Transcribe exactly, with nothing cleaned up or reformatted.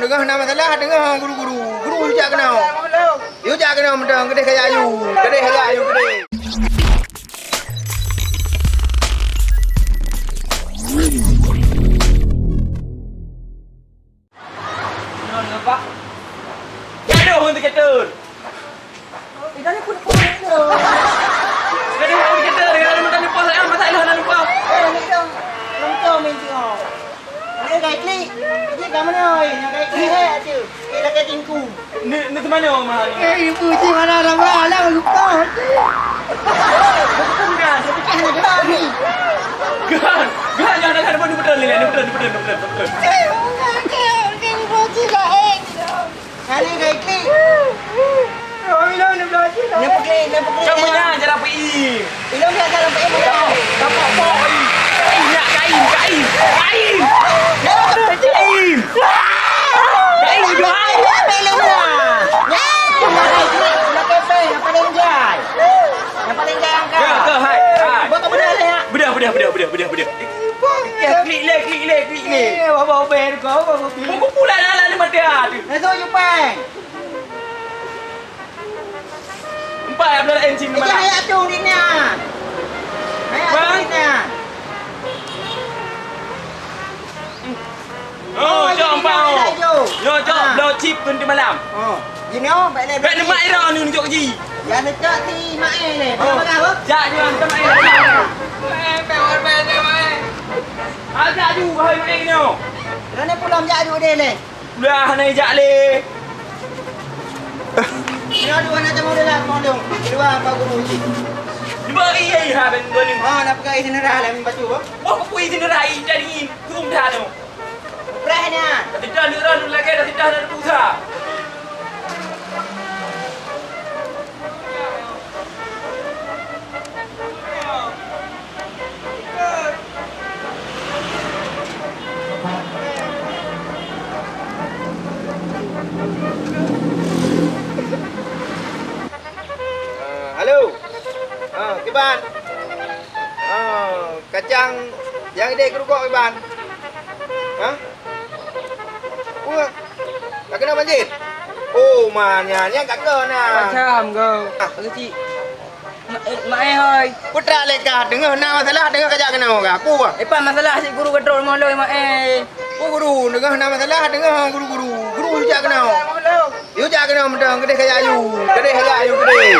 Teungoh na masalah, teungoh guru-guru. Guru jak keunoe. Yue jak keunoe mantong, keudeh kajak yue. Keudeh kajak yue, keudeh. Nyoe nampak. Gadoh ngon teukeutôt. Gadoh ngon teukeutôt, gadoh ngon teukeutôt, masalah na lupa. Eh, ni dong. Lom tu main tengok. Ni gai klik. Ni kamu ni, oi. Ni gai klik, eh, tu. Ni lagi tingku. Ni, ni teumanoe, Ma? Eh, ibu cik mana dah, Ma? Alah, lupa. Bukan, bukan. Bukan, bukan. Gan, gan, jangan, jangan, betul, betul, betul, betul, betul, betul, betul. Kali gai klik. Nyang peuklik, nyang peuklik. Kamu nyan cara peuim. Ilong nyan cara peuim. Kapok-pok. Kain, nyak kain, kain, kain. Kain. Kain, udah hai. Apa ilong dah? Nyang paling jai. Nyang paling jai angkat. Ya, ke, hai, hai. Buat apa dah, ya? Bedah, bedah, bedah, bedah, bedah, bedah. Ya, klik le, klik le, klik le. Eh, apa, apa, apa, apa, apa. Mau pula dalam ni mati hati. Esok jumpa. Empat belas inci. Ijah malam. Ayat tu di nya. Ayat tu di nya. Oh, jom, Bang. Yo, jom, ah. Bloe chip tu di malam. Oh. Jinoe, baik le. Baik lemak ira ni nunjuk ji. Ya, secok ti mai le. Oh. Pegang apa? Jak je, Bang, sama ira. Eh, baik, baik, baik, baik. Ah, jak ju, bahai mai ni. Kerana pulang jak ju deh le. Udah, hana ijak lé. Nyoe dua nak temu dalam mondong. Dua apa guru cik? Dua iya, iya, ha, ben dua ni. Ha, nak pegang izin dah lah, min batu, apa? Wah, aku izin dah, iya, dari ini. Kum dah tu. Preh ni, ah. Tapi dah ni, dah ni lagi, dah, dah, dah, dah, dah. Ah, halo. Ah, kiban. Ah, kacang nyang idéh keurukok kiban. Hah? Wah, ka keunong banjir? Oh, ma nyan, nyan ka keunong. Macam kau. Ah. Kecil. Ma-, eh, mak eh, hoi. Putra leka, teungoh na masalah, teungoh kajak keunoe ka. Peue? Eh, pat masalah si guru keudroe limong lôn, mak eh. Oh, guru, teungoh na masalah, teungoh guru-guru. Guru jak keunoe. Yue jak keunoe mantong, keudeh kajak yue. Keudeh kajak yue, keudeh.